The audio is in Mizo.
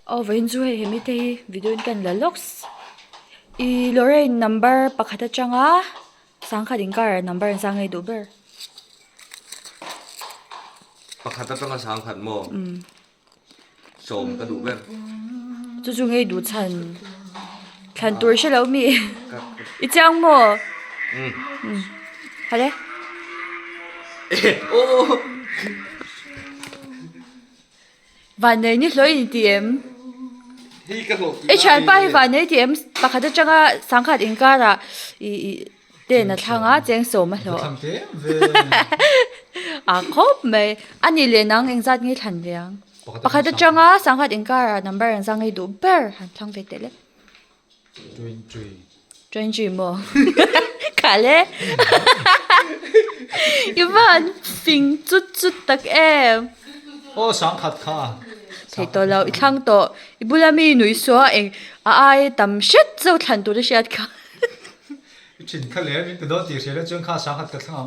Aw vawiin chu hei hemi te hi video in kan la lawks. I Lorraine number pakhat atanga sangkhat inkar number an sang ngei duh ber. Pakhat atanga sangkhat maw? Sawm ka duh ber. Chu chu ngei duh chhan thlan tur hre lo mi i chiang maw? Umm. Hale. Aw. Vannei ni hlawh in ti em? Hei ka hlawh I thianpa hi vannei ti em? Pakhat atanga sangkhat inkarah i i ten a thlang a cheng sawm a hlawh. A khawp mai. A nih leh nang engzat nge thlan ve ang? Pakhat atanga sangkhat inkarah number engzat nge duh ber han thlang ve teh le. 20 maw? Kha le. I va han fing chut chut tak em. Aw sangkhat kha. Thei tawh lo, i thlang tawh. I bula mi nui suah eng a ai tam hret zo thlan tur a hriat kha. I thin kha le, min pe dawn tih hria le chuan kha sangkhat ka thlang ang kha.